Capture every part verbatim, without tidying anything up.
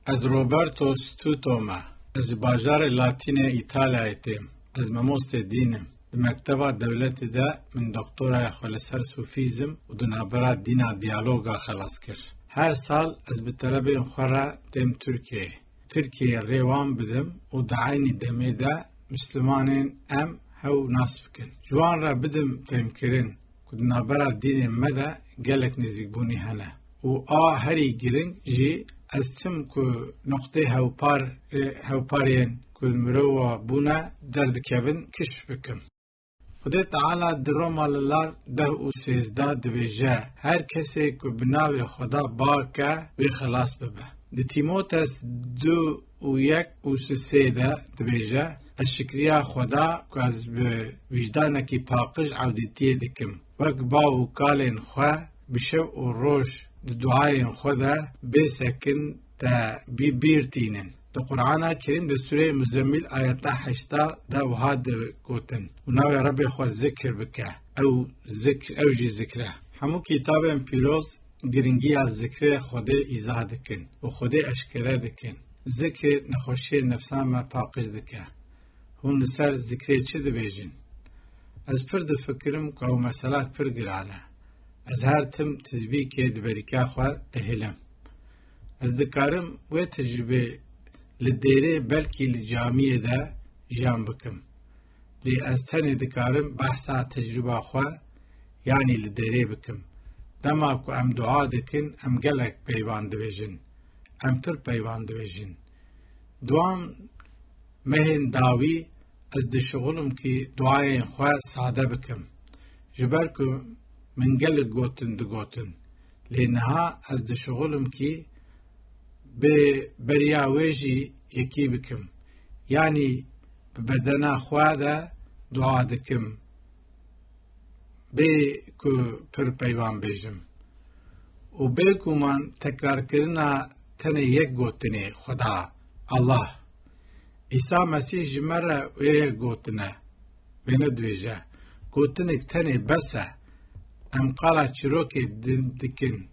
Ez Roberto Stuto me. Ez ji bajarê Latînê Îtalyayê têm. Ez memostê dîn im. Di mekteba dewletê de min doktoraya xwe li ser sufîzm û di navbera dîna diyaloga xelas kir. Her sal ez bi telebeyên xwe re têm Tirkiyeyê. Tirkiyeyê rê wan bidim û di eynî demê de Mislimanên em hew nas bikin. Ji wan re bidim fêhmkirin ku di navbera dînên me de gelek nêzîkbûnî hene. Û a herî giring jî ez tim ku noqtê hewpar, hewpariyên ku li mirova bûne derdikevin kişf bikim. Xwedê Teala di Roma li lar deh û sêzdeh dibêje, her kesê ku bi navê Xweda ba ke, wê xelas bibe. Di Tîmotes du û yek û sisê de dibêje, ez şikriya Xweda ku ez bi wijdanekî paqij ewdîtiyê dikim. Wek ba û kalên xwe bi şev û roj di duayên xwe de bê sekin te bî bîr tînin. Di Qur'ana Kerîm de Sûreyê Muzemmîl ayeta heşta de wiha digotin, û navê Rebbê xwe zikir bike. Ew zik-, ew jî zikre. Hemû kitabên pîroz giringiya zikrê Xwedê îzah dikin û Xwedê eşkere dikin. Zikir nexweşiyê nefsa me paqij dike. Hûn li ser zikrê çi dibêjin? Ez pir difikirim ku ew mesela pir giran e. Ez her tim tizbîkê di berîka xwe dihilim. Ez dikarim wê tecrûbê li dêrê belkî li camiyê de jiyan bikim. Lê ez tenê dikarim behsa tecrûba xwe, yanî li dêrê bikim. Dema ku em dua dikin, em gelek peyvan dibêjin. Em pir peyvan dibêjin. Di wan mehên dawî ez dişuxilim kî duayên xwe sade bikim. Ji ber ku min gelek gotin digotin. Lê niha ez dişuxilim kî bi beriya wê jî yekî bikim. Yanî bi bedena xwe de dua dikim. Bê ku pir peyvan bêjim. Û bêguman tekrarkirina tenê yek gotinê Xweda, Allah. Îsa Mesîh ji me re wê yek gotine. Wê nedibêje. Gotinek tenê bes e. Em qala çîrokê di-, dikin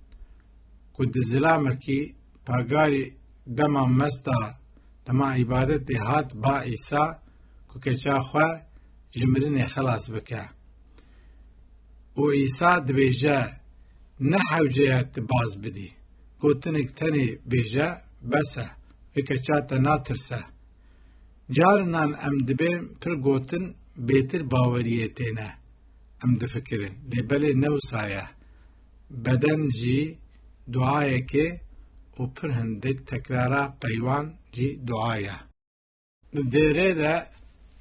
ku di zilamekî pagarî dema mesta, dema îbadetê hat ba Îsa ku keça xwe ji mirinê xelas bike. Û Îsa dibêje, ne hewce ye tu baz bidî. Gotinek tenê bêje, bes e. Vê keça te natirse. Carinan em dibên pir gotin bêtir baweriyê têne. Em difikirin. Lê belê ne wisa ye. Beden jî duayekê û pir hindik tekrara peyvan jî dua ye. Di dêrê de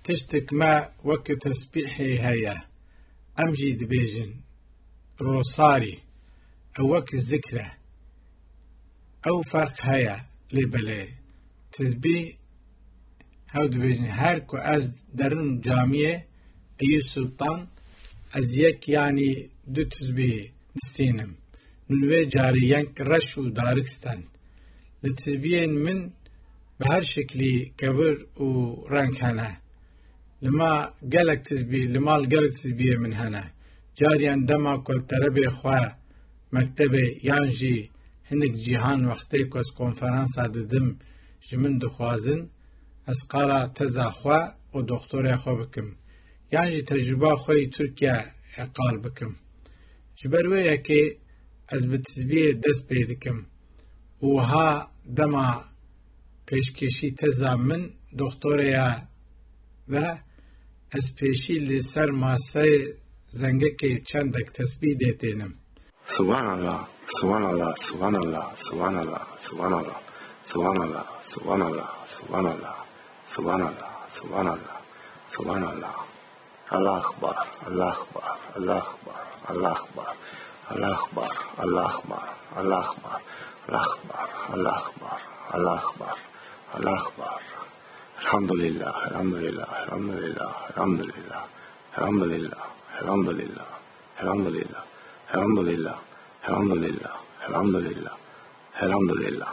tiştek me weke tesbîhê heye. Em jî dibêjin rosarî. Ew weke zikr e. Ew ferq heye, lê belê tesbîh hew dibêjin. Her ku ez derin camiyê Eyûb Sultan, ez yek yanî du tesbîh distînim. Min vê carî yek reş û darik stend. Li tizbiyên min bi her şeklî kevir û reng hene. Li ma gelek tizbî, li mal gelek tizbiyê min hene. Cariyan dema ku terebê xwe mektebê yan jî hinek cîhan wextê ku ez konferansa didim ji min dixwazin, ez qala teza xwe û doxtorê xwe bikim. Yan jî tecrûba xwe yî Tirkiye qal bikim. Ji ber wê yekê ez bi tizbiyê dest pê dikim. Û wiha dema pêşkêşî teza min doxtorê ya de, ez pêşî li ser maseyê zengekê çendek tesbîh dê tênim. Subhanallah, subhanallah, subhanallah, subhanallah, subhanallah, subhanallah, subhanallah, subhanallah, subhanallah, subhanallah, subhanallah. Allahu Akbar, Allahu Akbar, Allahu Akbar, Allahu Akbar, Allahu Akbar, Allahu Akbar, Allahu Akbar, Allahu Akbar, Allahu Akbar, Allahu Akbar. Elhamdülillah, elhamdülillah, elhamdülillah, elhamdülillah, elhamdülillah, elhamdülillah, elhamdülillah, elhamdülillah, elhamdülillah, elhamdülillah.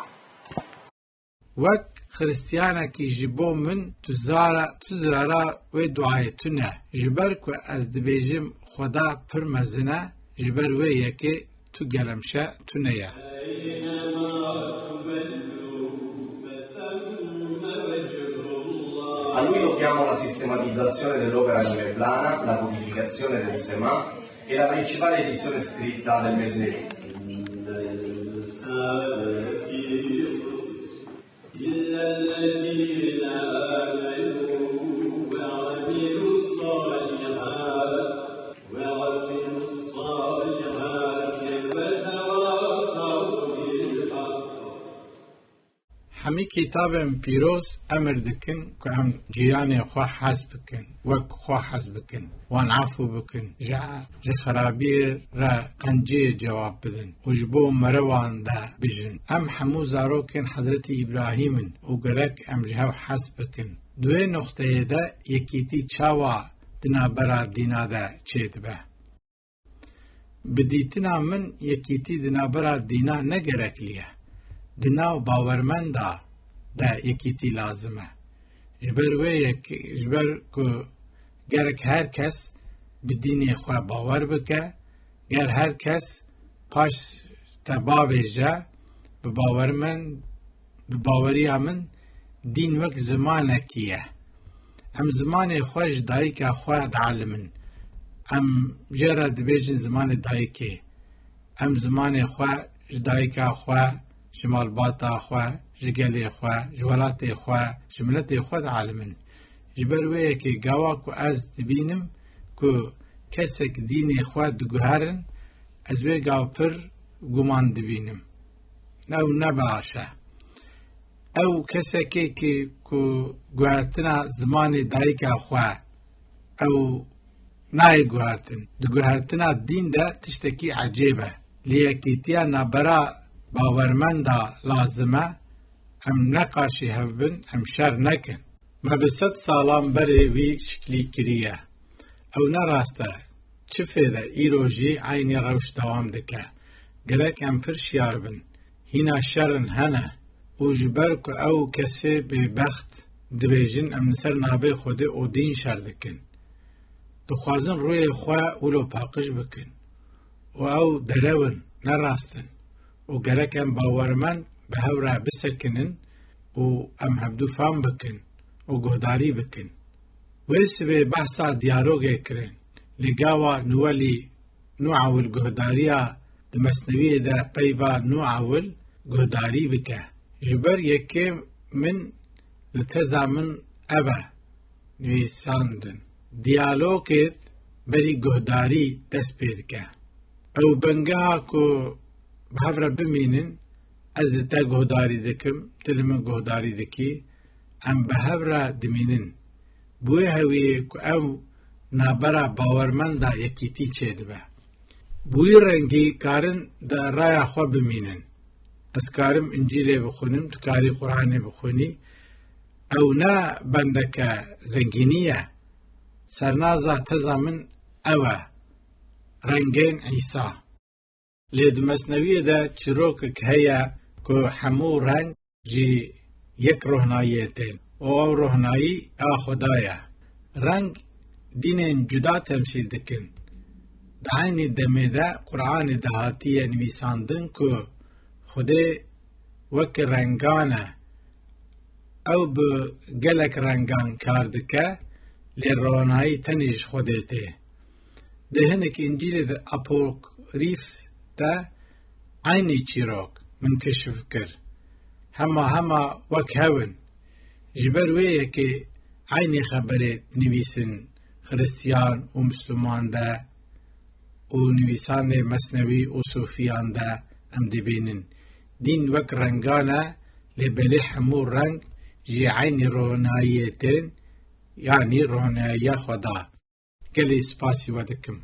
Wek Xiristiyanekî ji bo min tu zara, tu zirara wê duayê tune. Ji ber ku ez dibêjim Xweda pir mezin e, ji ber wê yekê tu gelemşe tune ye. A lui dobbiamo la sistematizzazione dell'opera di Mevlana, la codificazione del Semah e la principale edizione scritta del Mesnevi. إلا الذين آمنوا وعملوا الصالحات وعملوا الصالحات وتواصوا بالحق. Hemî kitabên pîroz emir dikin ku em cîranê xwe hez bikin, wek xwe hez bikin, wan efû bikin, ji, ji xerabiyê re qenciyê cewab bidin û ji bo merivan de bijin. Em hemû zarokên Hezretî Îbrahîm in û gerek em ji hev hez bikin. Di wê noqteyê de yekîtî çawa di navbera dîna de çêdibe? Bi dîtina min yekîtî di navbera dîna ne gereklî ye. Di nav bawermenda de yekîtî lazim e. Ji ber wê yek, ji ber ku gerek her kes bi dînê xwe bawer bike, ger her kes paş te bavêje, bi bawermend, bi baweriya min dîn wek zimanekî ye. Em zimanê xwe ji dayika xwe dielimin. Em jê re dibêjin zimanê dayikê. Em zimanê xwe ji dayika xwe, ji malbata xwe, ji gelê xwe, ji welatê xwe, ji miletê xwe dielimin. Ji ber wê yekê gava ku ez dibînim ku kesek dînê xwe diguherin, ez wê gav pir guman dibînim. Ew ne baş e. Ew kesekê ki ku guhertina zimanê dayika xwe, ew nayê guhertin. Di guhertina dîn de tiştekî ecêb e. Lê yekîtiya navbera bawermenda lazim e. Em ne qarşî hev bin, em şer nekin. Me bi sed salan berê vî şiklî kiriye. Ew ne rast e. Çi fêde îro jî eynî rewş dewam dike. Gerek em pir şiyar bin. Hîna şerin hene û ji ber ku ew kesê bêbext dibêjin em li ser navê Xwedê û dîn şer dikin. Dixwazin rûyê xwe wilo paqij bikin. Û ew derew in, ne rast in. Û gerek em bawermend bi hev re bisekinin û em hevdû fam bikin û guhdarî bikin. Wê sibê behsa diyalogê kirin. Li gava Nuwelî Nû Ewil guhdariya di Mesnewiyê de peyva Nû Ewil guhdarî bike. Ji ber yekê min li teza min ev e nivîsandin. Diyalogêt berî guhdarî dest pê dike. Ew bingeha ku bi hev re bimînin, ez li te guhdarî dikim, tu li min guhdarî dikî, em bi hev re dimînin. Bi wê hewiyê ku ew navbera bawermenda yekîtî çêdibe. Bi wî rengî karin di raya xwe bimînin. Ez karim Încîlê bixwînim, tu karî Quranê bixwînî. Ew ne bendeke zengînî ye. Sernaza teza min ew e. Rengên Îsa. Lê di Mesnewiyê de çîrokek heye ku hemû reng ji yek rohnayiyê tên û ew rohnayî a Xweda ye. Reng dînên cuda temsîl dikin. Di eynî demê de Quranê de hatiye nivîsandin ku Xwedê weke rengan e. Ew bi gelek rengan kar dike, lê ronayî tenê ji Xwedê tê. Di hinek Încîlê de Apokrîf de eynî çîrok min keşif kir. Hema hema wek hew in. Ji ber wê yekê eynî xeberê dinivîsin Xiristiyan û Misliman de û nivîsanê Mesnewî û Sûfiyan de em dibînin. Dîn wek rengan e, lê belê hemû reng ji eynî ronayiyê tên, yanî ronayiya Xweda. Gelî spasî we dikim.